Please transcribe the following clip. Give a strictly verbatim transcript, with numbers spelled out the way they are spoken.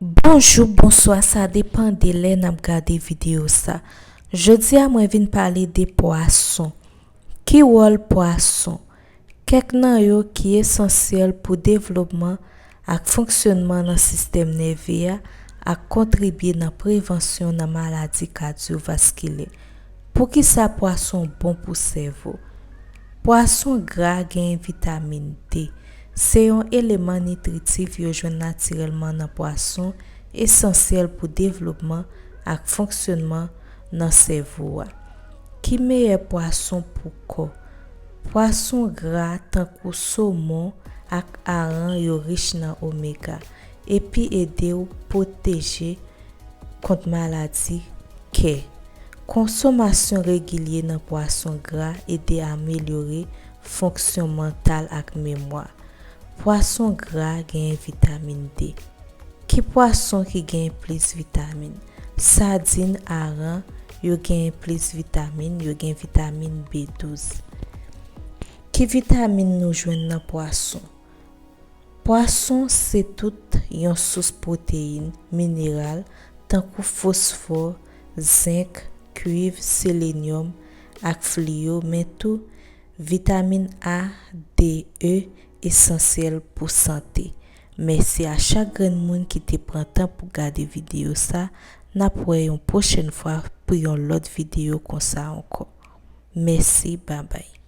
Bonjou, bonswa, sa depann de lè n ap gade videyo sa. Jodi a mwen vin pale de pwason. Ki wòl pwason? Kèk nan yo ki esansyèl pou devlopman ak fonksyònman nan sistèm nève a ak kontribye nan prevansyon nan maladi kadyovaskilè. Poukisa pwason bon pou sèvo? Pwason gra gen vitamin D. Se yon eleman nitritif yo jwenn natirèlman nan pwason, esansyèl pou devlopman ak fonksyònman nan sèvo a. Ki meyè pwason pou kò? Pwason gra tankou somon ak aran yo rich nan omega, epi ede w pwoteje kont maladi kè. Konsomasyon regilye nan pwason gra ede amelyore fonksyon mantal ak memwa. Pwason gra genyen vitamin D. Ki pwason ki genyen plis vitamin? Sadin, aran, yo genyen plis vitamin, yo gen vitamin B douz. Ki vitamin nou jwenn nan pwason? Pwason se tout yon sous pwoteyin, mineral, tankou fosfò, zenk, kuiv, selenyòm, ak fliyo, men tou vitamin A, D, E esansyèl pou sante. Mèsi a chak grenn moun ki te pran tan pou gade videyo sa. N ap wè yon pwochèn fwa pou yon lòt videyo konsa ankò. Mèsi, babay.